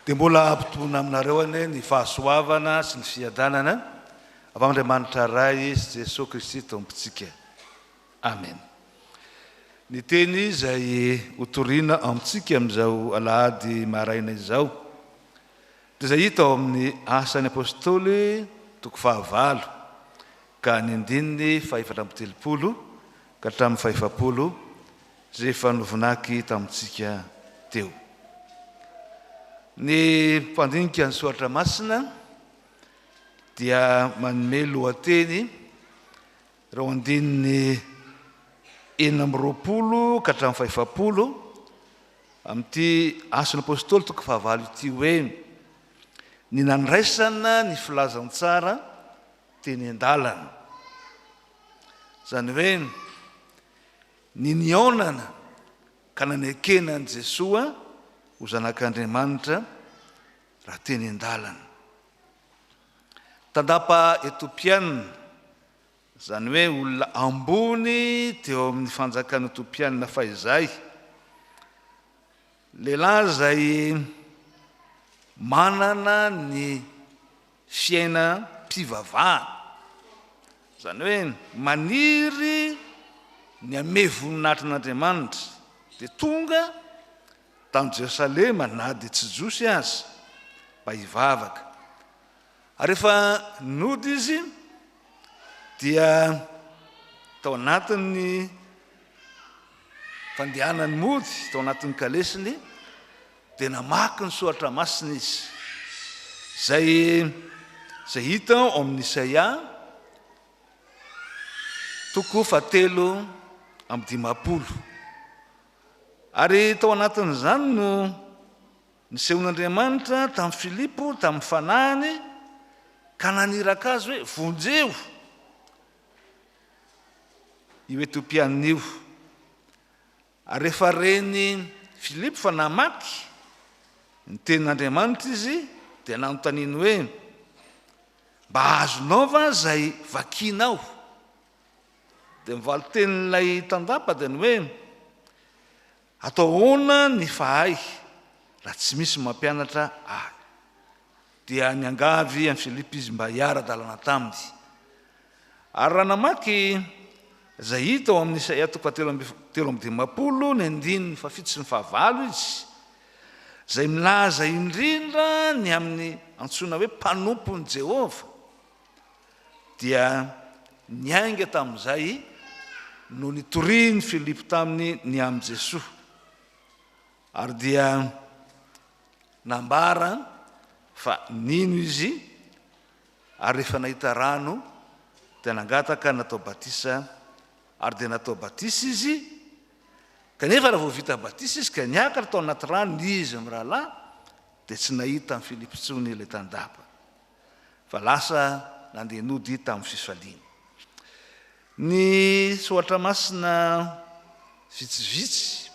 Dia mbola hampitona aminareo anie ny fahasoavana sy ny fiadanana avy amin'Andriamanitra Ray sy Jesoa Kristy Tompontsika. Amen. Ny teny izay hotorina amintsika amin'izao alahady maraina izao dia izay hita ao amin'ny Asan'ny Apostoly toko fahavalo ka ny andininy fahefatra amby 30 ka hatramin'ny fahefapolo izay efa novinaky tamintsika teo. Ny mpandinika ny Soratra Masina dia manome lohateny ireo andininy 26 ka hatramin'ny fahefapolo amin'ity Asan'ny Apostoly toko fahavalo ity hoe ny nandraisana ny filazantsara teny an-dalana. Izany hoe Ny nihaonana ka nanekena an'i Jesoa ho Zanak'Andriamanitra raha teny an-dalana. Tandapa Etopiana, izany hoe olona ambony teo amin'ny fanjakana Etopiana fahizay, lehilahy izay manana ny fiainam-pivavahana. Izany hoe maniry ny hamehy voninahitra an'Andriamanitra, dia tonga tany Jerosalema na dia tsy Jiosy aza, mba hivavaka. Ary rehefa nody izy, dia tao anatin'ny fandehanany mody, tao anatin'ny kalesiny, dia namaky ny soratra masina izy, izay izay hita ao amin'ny Isaia toko faha-53. Ary tao anatin'izany no nisehon'Andriamanitra tamin'i Filipo tamin'ny fanahiny ka naniraka azy hoe, Vonjeo io Etiopiana io. Ary rehefa ren'i Filipo fa namaky ny Tenin'Andriamanitra izy, dia nanontaniany hoe, Mba azonao va izay vakinao? Dia ny valin-tenin'ilay tandapa dia ny hoe, Atao ahoana ny fahay raha tsy misy mampianatra ahy? Dia niangavy an'i Filipo izy mba hiara-dalana taminy. Ary raha namaky izay hita ao amin'ny Isaia toko fahatelo amby 53 ny andininy fahafito sy ny fahavalo izy, izay milaza indrindra ny amin'ny antsoina hoe mpanompon'i Jehovah, dia niainga tamin'izay no nitorian'i Filipo taminy ny amin'i Jesoa. Ary dia nambara fa nino izy ary rehefa nahita rano dia nangataka natao batisa ary dia natao batisa izy, kanefa raha vao vita batisa izy ka niakatra tao anaty rano izy mirahalahy dia tsy nahita an'i Filipo intsony ilay tandapa fa lasa nandeha nody tamin'ny fifaliana. Ny soratra masina vitsivitsy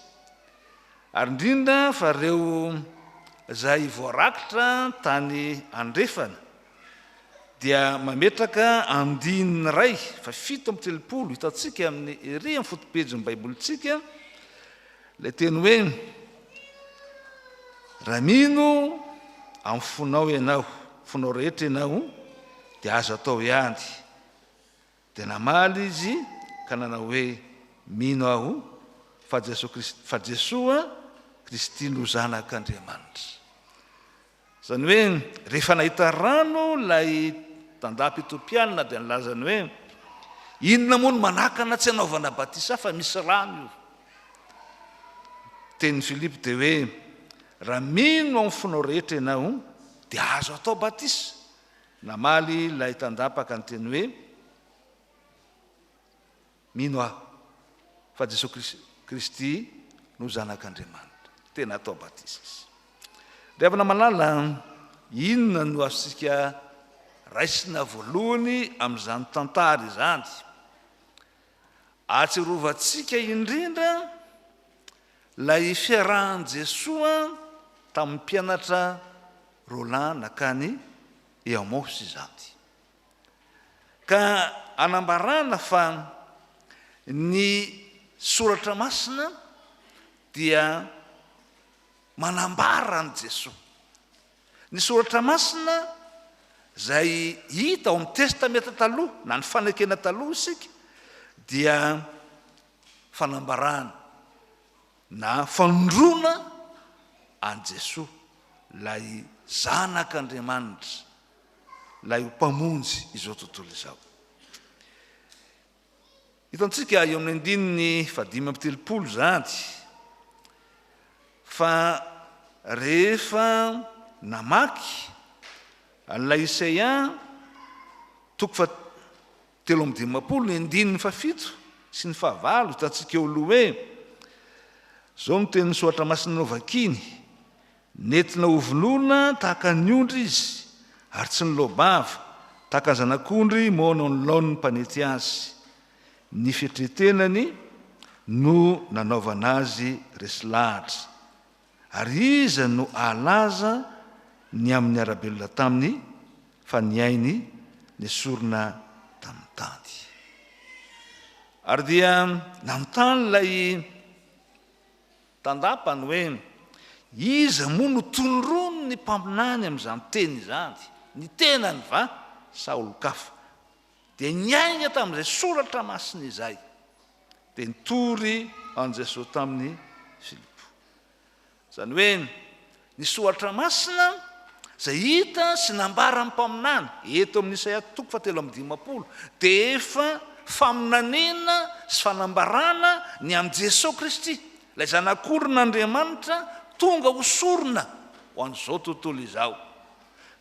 ary indrindra fa ireo izay voarakitra tany andrefana dia mametraka andininy iray fa 37 hitantsika amin'ny ery amin'ny fotopejin'ny Baibolintsika ilay teny hoe raha mino amin'ny fonao ianao, fonao rehetra ianao dia azo atao ihany. Dia namaly izy ka nanao hoe, Mino aho fa fa Jesoa Kristy no Zanak'Andriamanitra. Izany hoe rehefa nahita rano ilay tandapa Etiopiana dia nilazany hoe, Inona moa no manakana tsy hanaovana batisa fa misy rano io? Tenin'i Filipo dia hoe, Raha mino amin'ny fonao rehetra ianao dia azo atao batisa. Namaly ilay tandapa ka niteny hoe, Mino aho fa Jesoa Kristy no Zanak'Andriamanitra. Tena atao batisa izy. Ry havana malala, inona no azontsika raisina voalohany amin'izany tantara izany? Ahatsiarovantsika indrindra ilay fiarahan'i Jesoa tamin'ny mpianatra Roland nankany Eamaosy izany. Ka anambarana fa ny Soratra Masina dia manambara an'i Jesoa. Ny Soratra Masina izay hita ao amin'ny Testamenta Taloha na ny Fanekena Taloha isika dia fanambarana na fanondroana an'i Jesoa, ilay Zanak'Andriamanitra, ilay ho Mpamonjy izao tontolo izao. Hitantsika eo amin'ny andininy fahadimy amby telopolo izany fa rehefa namaky an'ilay Isaia toko faha-53 ny andininy fahafito sy ny fahavalo, hitantsika eo aloha hoe izao no tenin'ny soratra masina novakiny, Nentina hovonoina tahaka ny ondry izy, ary tsy niloa-bava, tahaka ny zanak'ondry moana eo anoloan'ny mpanety azy. Ny fietren-tenany no nanaovana azy resy lahatra. Ary iza no hahalaza ny amin'ny niara-belona taminy fa ny ainy nesorina tamin'ny tany? Ary dia nanontany ilay. Tandapa ny hoe, Iza moa no tondroin'ny mpaminany amin'izany teny izany? Ny tenany va sa olon-kafa? Dia niainga tamin'izay soratra masina izay, dia nitory an'i Jesoa taminy Filipo. Izany hoe, ny soratra masina izay hita sy nambaran'ny mpaminany eto amin'ny Isaia toko fahatelo amby dimampolo dia efa faminaniana sy fanambarana ny amin'i Jesoa Kristy, ilay Zanak'orin'Andriamanitra tonga ho sorona ho an'izao tontolo izao.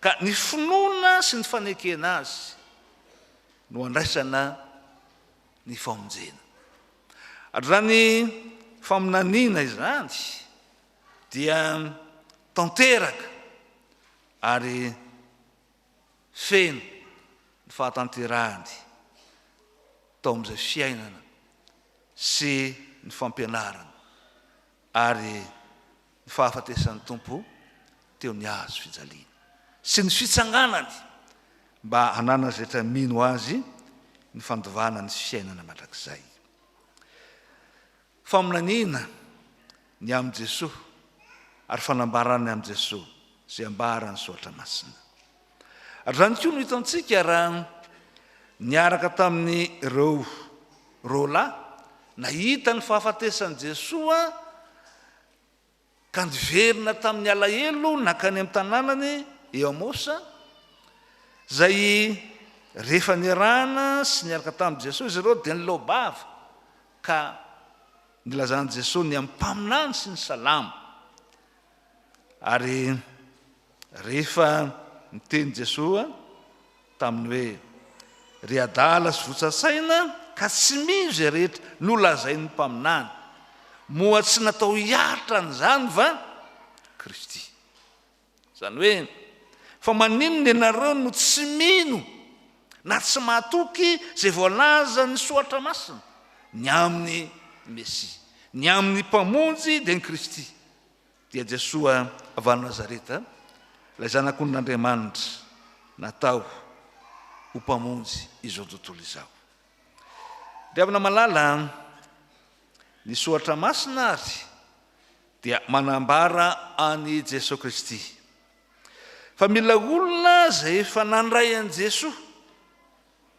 Ka ny finoana sy ny fanekena Azy no andraisana ny famonjena. Ary izany faminaniana izany dia tanteraka ary feno ny fahatanterahany tao amin'izay fiainana sy ny fampianarana ary ny fahafatesan'ny Tompo teo ny hazo fijaliana sy ny fitsanganany mba hananan'izay rehetra mino Azy ny fandovana ny fiainana mandrakizay. Faminaniana ny amin'i Jesoa ary fanambarana ny amin'i Jesoa izay ambaran'ny Soratra Masina. Ary izany koa no hitantsika raha niaraka tamin'ireo roalahy nahita ny fahafatesan'i Jesoa Ka niverina tamin'ny alahelo nankany amin'ny tanànany i Amosa, izay rehefa niarahana sy niaraka tamin'i Jesoa izy ireo dia niloa-bava ka nilazan'i Jesoa ny amin'ny mpaminany sy ny salamo. Ary rehefa niteny Jesoa taminy hoe, Ry adala sy votsa saina, ka tsy mino izay rehetra nolazain'ny mpaminany, moa tsy natao hiaritra an'izany va Kristy? Izany hoe, fa maninona ianareo no tsy mino na tsy mahatoky izay voalazan'ny Soratra Masina ny amin'ny Mesia, ny amin'ny Mpamonjy dia ny Kristy? Dia Jesoa avy any Nazareta, ilay Zanak'ondrin'Andriamanitra natao ho Mpamonjy izao tontolo izao. Ry havana malala, ny Soratra Masina ary dia manambara an'i Jesoa Kristy. Fa mila olona izay efa nandray an'i Jesoa,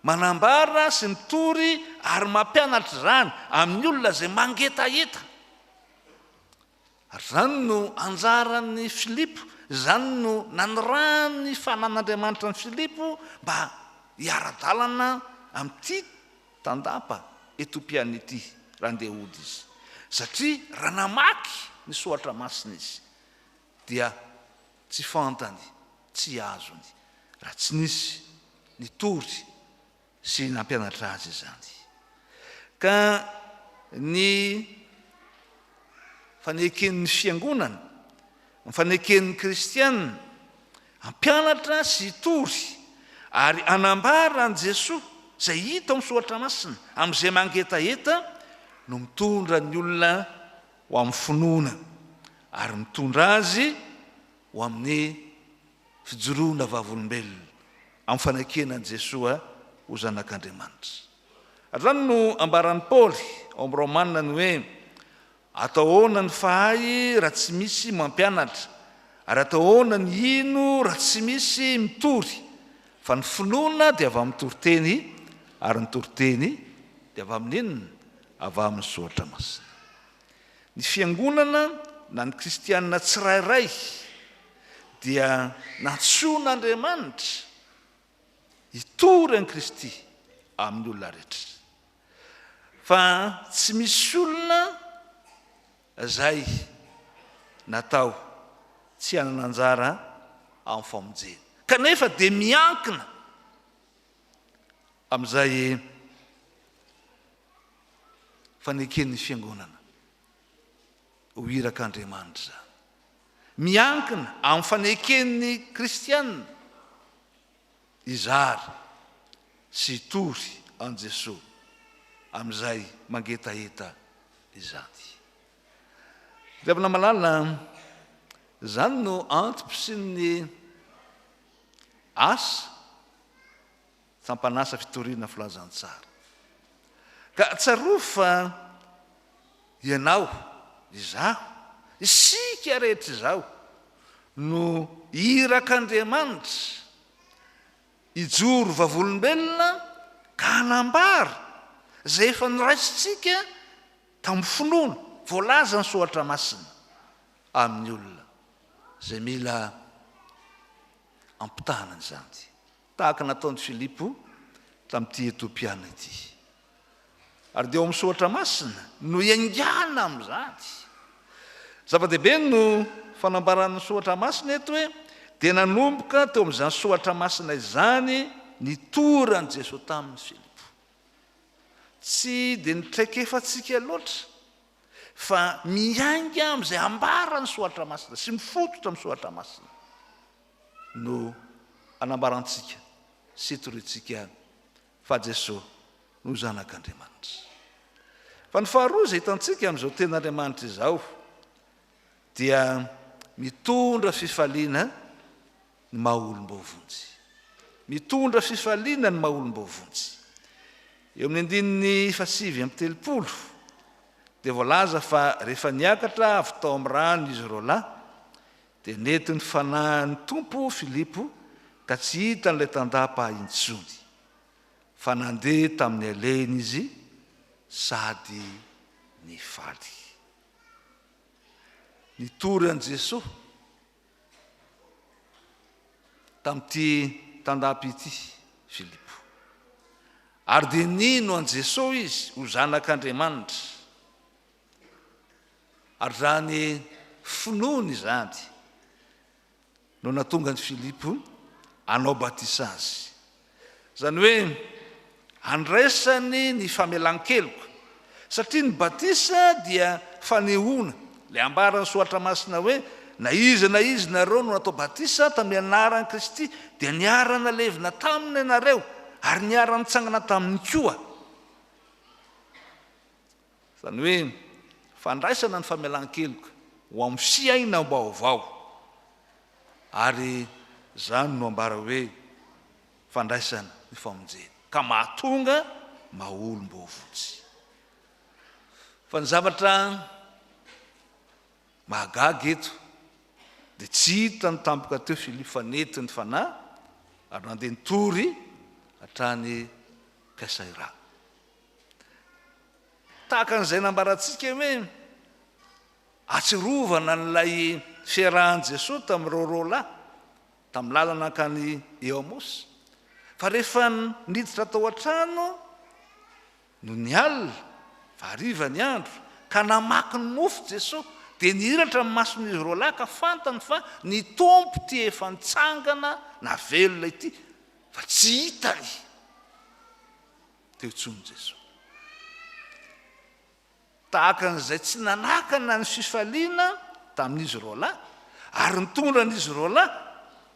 manambara sy mitory ary mampianatra izany amin'ny olona izay mangetaheta. Ary izany no anjaran'i Filipo, izany no nanirahan'ny fanan'Andriamanitra an'i Filipo mba hiara-dalana amin'ity tandapa Etiopiana ity raha handeha hody izy. Satria raha namaky ny Soratra Masina izy, dia tsy fantany, tsy azony, raha tsy nisy nitory sy nampianatra azy izany. Ka ny faneken'ny fiangonana, ny faneken'ny kristiana hampianatra sy hitory ary hanambara an'i Jesoa izay hita ao amin'ny Soratra Masina amin'izay mangetaheta no mitondra ny olona ho amin'ny finoana ary mitondra azy ho amin'ny fijoroana vavolombelona amin'ny fanekena an'i Jesoa ho Zanak'Andriamanitra. Ary izany no ambaran'i Paoly ao amin'ny Romana ny hoe, Atao ahoana ny fahay raha tsy misy mampianatra? Ary atao ahoana ny hino raha tsy misy mitory? Fa ny finoana dia avy amin'ny toriteny, ary ny toriteny dia avy amin'ny inona? Avy amin'ny Soratra Masina. Ny fiangonana na ny kristiana tsirairay dia nantsoin'Andriamanitra hitory an'i Kristy amin'ny olona rehetra. Fa tsy misy olona izay natao tsy hanana anjara amin'ny famonjena. Kanefa dia miankina amin'izay faneken'ny Fiangonana ho irak'Andriamanitra izany. Miankina amin'ny faneken'ny kristiana hizara sy hitory an'i Jesoa amin'izay mangetaheta izany. Ry havana malala, izany no antom-pisian'ny asa sampan'asa fitoriana filazantsara. Ka tsarovy fa ianao, izaho, isika rehetra izao no irak'Andriamanitra hijoro vavolombelona ka hanambara izay efa noraisintsika tamin'ny finoana voalazan'ny Soratra Masina amin'ny olona izay mila ampitahana izany. Tahaka nataon'i Filipo tamin'ity Etiopiana ity. Ary dia ao amin'ny Soratra Masina no iaingàna amin'izany. Zava-dehibe no fanambaran'ny Soratra Masina eto hoe, dia nanomboka teo amin'izany Soratra Masina izany nitory an'i Jesoa taminy Filipo. Tsy dia ny traikefantsika loatra fa miainga amin'izay ambaran'ny Soratra Masina sy mifototra amin'ny Soratra Masina no anambarantsika sy itoriantsika fa Jesoa no Zanak'Andriamanitra. Fa ny faharoa izay hitantsika amin'izao tenin'Andriamanitra izao dia mitondra fifaliana ny maha olom-boavonjy. Mitondra fifaliana ny maha olom-boavonjy. Eo amin'ny andininy fahasivy amby telopolo dia voalaza fa rehefa niakatra avy tao amin'ny rano izy roalahy dia nentin'ny Fanahin'ny Tompo Filipo ka tsy hitan'ilay tandapa intsony, fa nandeha tamin'ny alehiny izy sady nifaly. Nitory an'i Jesoa tamin'ity tandapa ity Filipo. Ary dia nino an'i Jesoa izy ho Zanak'Andriamanitra. Ary izany finoany izany no nahatonga an'i Filipo hanao batisa azy. Izany hoe handraisany ny famelan-keloka. Satria ny batisa dia fanehoana ilay ambaran'ny Soratra Masina hoe na iza na iza nareo no natao batisa tamin'ny anaran'i Kristy dia niara-nalevina taminy ianareo ary niara-nitsangana taminy koa. Izany hoe fandraisana ny famelan-keloka ho amin'ny fiainam-baovao. Ary izany no ambara hoe fandraisana ny famonjena, ka mahatonga maha-olom-boavonjy. Fa ny zavatra mahagaga eto dia tsy hitany tampoka teo Filipo fa nentin'ny Fanahy ary nandeha nitory hatrany Kaisaira. Tahaka an'izay nambarantsika hoe ahatsiarovana an'ilay fiarahan'i Jesoa tamin'ireo roa lahy tamin'ny lalana nankany Eomosy. Fa rehefa niditra tao an-trano nony alina, fa hariva ny andro, ka namaky ny mofo Jesoa, dia nihiratra ny mason'izy roa lahy ka fantany fa ny Tompo ity efa nitsangana na velona ity, fa tsy hitany. teo intsony Jesoa. Tahaka an'izay tsy nanakana ny fifaliana tamin'izy roalahy, ary nitondra an'izy roalahy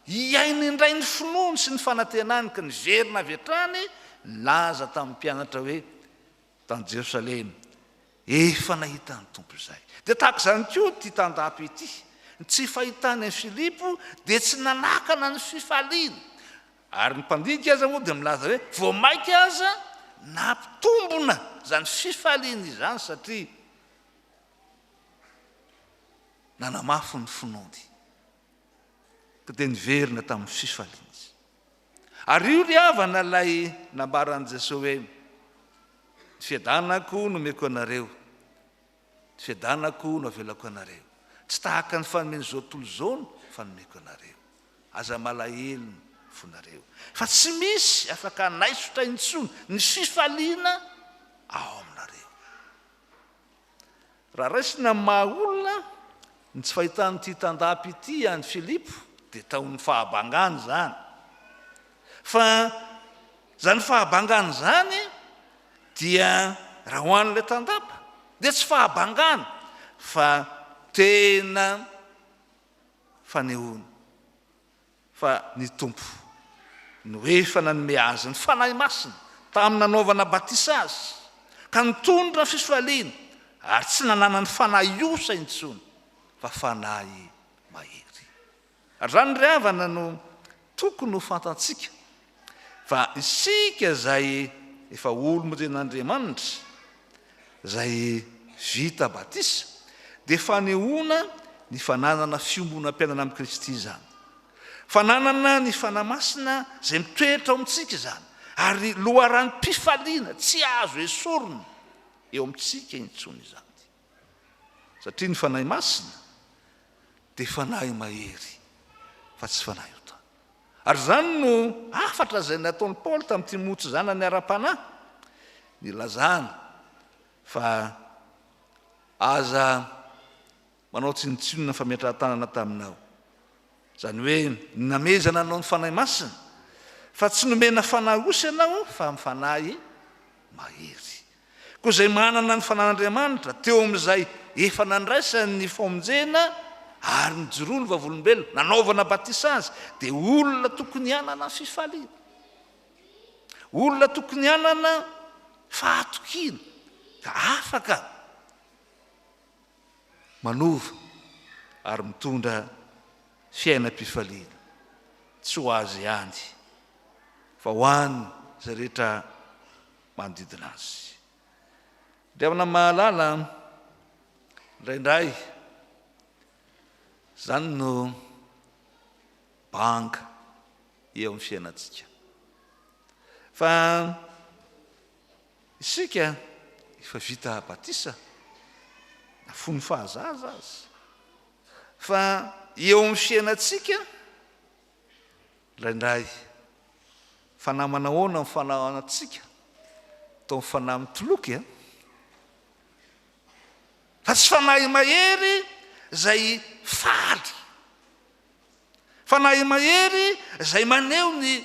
hiaina indray ny finoany sy ny fanantenany ka niverina avy hatrany nilaza tamin'ny mpianatra hoe, tany Jerosalema, efa nahita ny Tompo izahay. Dia tahaka izany koa ity tandapa ity. Ny tsy fahitany an'i Filipo dia tsy nanakana ny fifaliany. Ary ny mpandinika aza moa dia milaza hoe vao mainka aza nampitombona izany fifaliana izany satria nanamafy ny finoany. Ka dia niverina tamin'ny fifaliana izy. Ary io ry havana ilay nambaran'i Jesoa hoe, Ny fiadanako no omeko anareo, ny fiadanako no avelako anareo. Tsy tahaka ny fanomen'izao tontolo izao no fanomeko anareo. Aza malahelo ny fonareo. Fa tsy misy afaka hanaisotra intsony ny fifaliana ao aminareo. Raha raisina amin'ny maha olona, ny tsy fahitan'ity tandapa ity an'i Filipo dia taon'ny fahabangana izany. Fa izany fahabangana izany dia raha ho an'ilay tandapa dia tsy fahabangana fa tena fanehoana fa ny Tompo no efa nanome azy ny Fanahy Masina tamin'ny nanaovana batisa azy, ka nitondra fifaliana ary tsy nananany fanahy osa intsony fa fanahy mahery. Ary izany ry havana no tokony ho fantantsika fa isika izay efa olom-boajen'Andriamanitra, izay vita batisa, dia fanehoana ny fananana fiombonam-piainana amin'i Kristy izany. Fananana ny Fanahy Masina izay mitoetra ao amintsika izany, ary loharanom-pifaliana tsy azo esorina eo amintsika intsony izany. Satria ny Fanahy Masina dia Fanahy mahery fa tsy fanahy ota. Ary izany no hafatra izay nataon'i Paoly tamin'i Timoty zanany ara-panahy, nilazany fa aza manao tsinontsinona ny fametrahan-tanana taminao, izany hoe ny namehezana anao ny Fanahy Masina, fa tsy nomena fanahy osa ianao fa amin'ny fanahy mahery. Koa izay manana ny fanan'Andriamanitra teo amin'izay efa nandraisany ny famonjena ary nijoroany vavolombelona, nanaovana batisa azy, dia olona tokony hanana fifaliana, olona tokony hanana fahatokiana, ka afaka manova ary mitondra fiainam-pifaliana, tsy ho azy ihany, fa ho an'izay rehetra manodidina azy. Ry havana mahalala, indraindray izany no banga eo amin'ny fiainantsika. Fa isika efa vita batisa na fony fahazaza aza, fa eo amin'ny fiainantsika Indraindray, fanahy manahoana ny fananantsika? Toa ny fanahy mitoloky e! Fa tsy fanahy mahery izay faly. Fanahy mahery izay maneho ny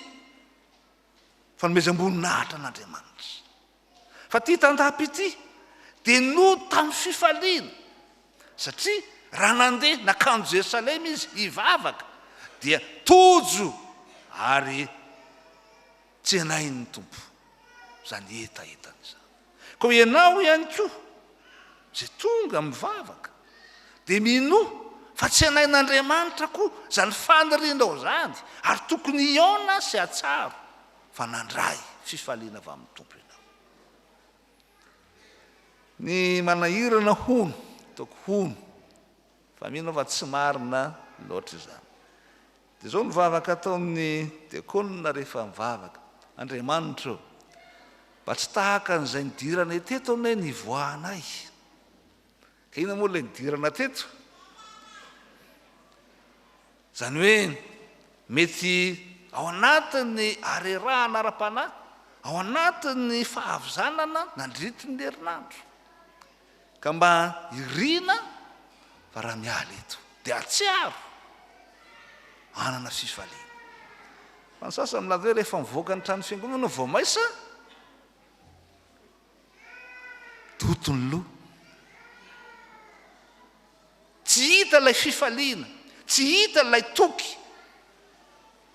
fanomezam-boninahitra an'Andriamanitra. Fa ity tandapa ity dia nody tamin'ny fifaliana, satria raha nandeha nankany Jerosalema izy hivavaka, dia tojo ary tsenain'ny Tompo izany hetahetany izany. Koa ianao ihany koa izay tonga mivavaka, dia minoa fa tsenain'Andriamanitra koa izany fanirianao izany, ary tokony hihaona sy hahatsaro fa nandray fifaliana avy amin'ny Tompo ianao. Ny manahirana hono, ataoko hono, fa mino aho fa tsy marina loatra izany. Dia izao ny vavaka ataon'ny diakonina rehefa mivavaka, Andriamanitra ô, mba tsy tahaka an'izay nidiranay teto anie ny hivoahanay. Ka inona moa ilay nidirana teto? Izany hoe mety ao anatin'ny harerahana ara-panahy, ao anatin'ny fahavizanana nandritry ny herinandro. Ka mba irina fa raha miala eto dia hahatsiaro hanana fifaliana. Fa ny sasany milaza hoe rehefa mivoaka ny trano fiangonana vao maisa doto ny loha. Tsy hita ilay fifaliana, tsy hita ilay toky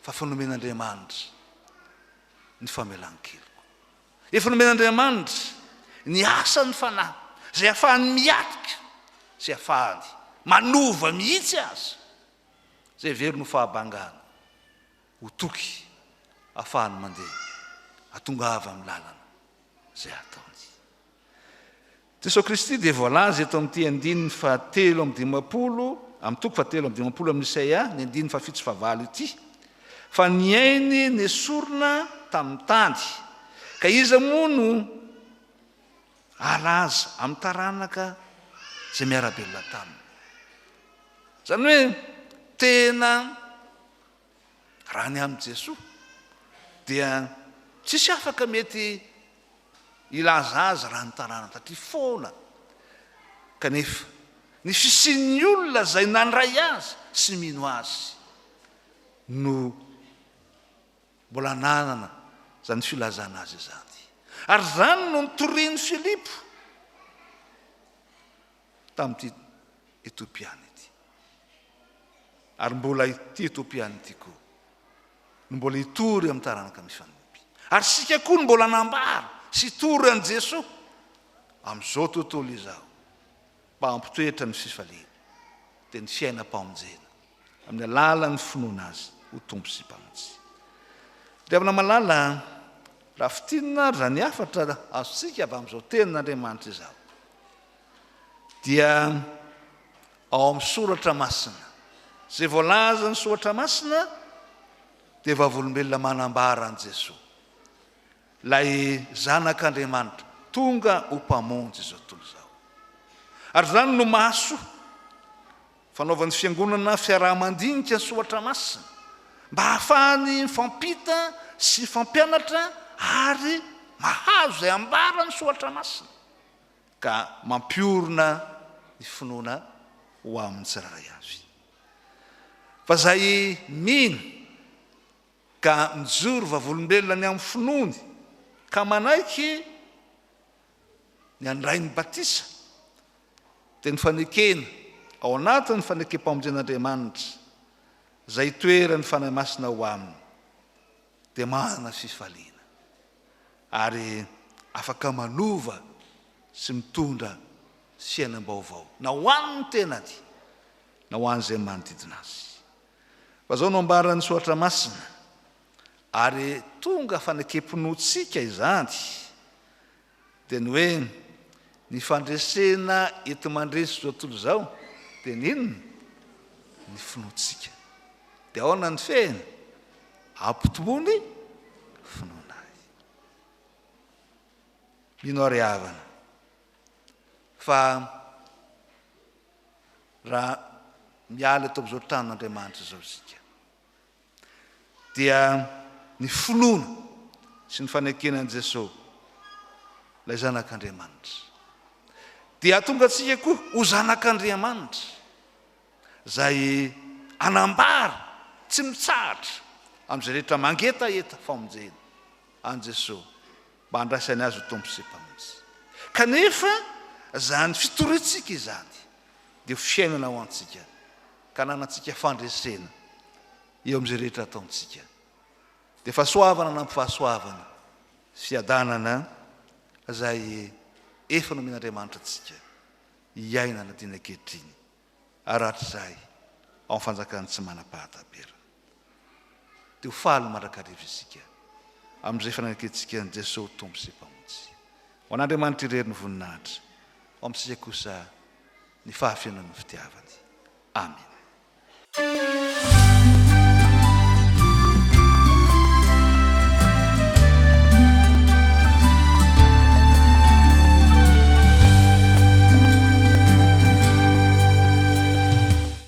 fa efa nomen'Andriamanitra ny famelan-keloka. Efa nomen'Andriamanitra ny asan'ny Fanahy izay ahafahany miatrika sy ahafahany manova mihitsy aza izay heveriny ho fahabangana ho toky ahafahany mandeha hahatongava amin'ny lalana izay ataony. Jesoa Kristy dia voalaza eto amin'ity andininy faha 53 Amin'ny toko fahatelo amby 50 amin'ny Isaia, ny andininy fahafito sy fahavalo ity, Fa ny ainy nesorina tamin'ny tany, ka iza moa no halaza amin'ny taranaka izay miara-belona taminy? Izany hoe tena raha ny amin'i Jesoa dia tsisy afaka mety hilaza azy raha ny tanàna taty foana kanefa ny fisian'ny olona izay nandray azy sy mino azy no mbola nanana izany filazana azy izany. Ary izany no nitorian'i Filipo tamin'ity Etiopiana ity. Ary mbola ity Etiopiana ity koa no mbola hitory amin'ny taranaka mifandimby. Ary isika koa no mbola hanambara sy hitory an'i Jesoa amin'izao tontolo izao mba hampitoetra ny fifaliana, dia ny fiainam-pamonjena amin'ny alalan'ny finoana Azy ho Tompo sy Mpamonjy. Ry havana malala, raha fintinina ary izany hafatra azontsika avy amin'izao tenin'Andriamanitra izao, dia ao amin'ny Soratra Masina. Izay voalazan'ny Soratra Masina dia vavolombelona manambara an'i Jesoa, ilay Zanak'Andriamanitra tonga ho Mpamonjy izao tontolo izao. Ary izany no mahasoa fanaovan'ny Fiangonana fiaraha-mandinika ny Soratra Masina mba hahafahany mifampita sy mifampianatra ary mahazo izay ambaran'ny Soratra Masina. ka mampiorina ny finoana ho amin'ny tsirairay avy. Fa izay mino ka mijoro vavolombelona ny amin'ny finoany ka manaiky ny handray ny batisa dia ny fanekena ao anatin'ny fanekem-pamonjen'Andriamanitra izay itoeran'ny Fanahy Masina ao aminy dia manana fifaliana ary afaka manova sy mitondra fiainam-baovao na ho an'ny tenany na ho an'izay manodidina azy. Fa izao no ambaran'ny Soratra Masina, ary tonga fanekem-pinoantsika izany, dia ny hoe ny fandresena enti-mandresy izao tontolo izao dia ny inona? Ny finoantsika. Dia ahoana ny fehiny? Ampitomboy ny finoana ahy. Mino aho ry havana fa raha miala eto amin'izao tranon'Andriamanitra izao isika dia ny finoana sy ny fanekena an'i Jesosy ilay Zanak'Andriamanitra dia hahatonga antsika koa ho zanak'Andriamanitra izay hanambara tsy mitsahatra amin'izay rehetra mangetaheta famonjena an'i Jesoa mba handraisany azy ho Tompo sy Mpamonjy. Kanefa izany fitoriantsika izany dia ho fiainana ho antsika ka hananantsika fandresena eo amin'izay rehetra ataontsika. Dia fahasoavana anampy fahasoavana, fiadanana izay efa nomen'Andriamanitra antsika hiainana dieny ankehitriny ary hatrizay ao amin'ny fanjakany tsy manam-pahataperana. Dia ho faly mandrakariva isika amin'izay fanankentsika an'i Jesoa ho Tompo sy Mpamonjy. Ho an'Andriamanitra irery ny voninahitra, ho amintsika kosa ny fahafenoan'ny fitiavany. Amena.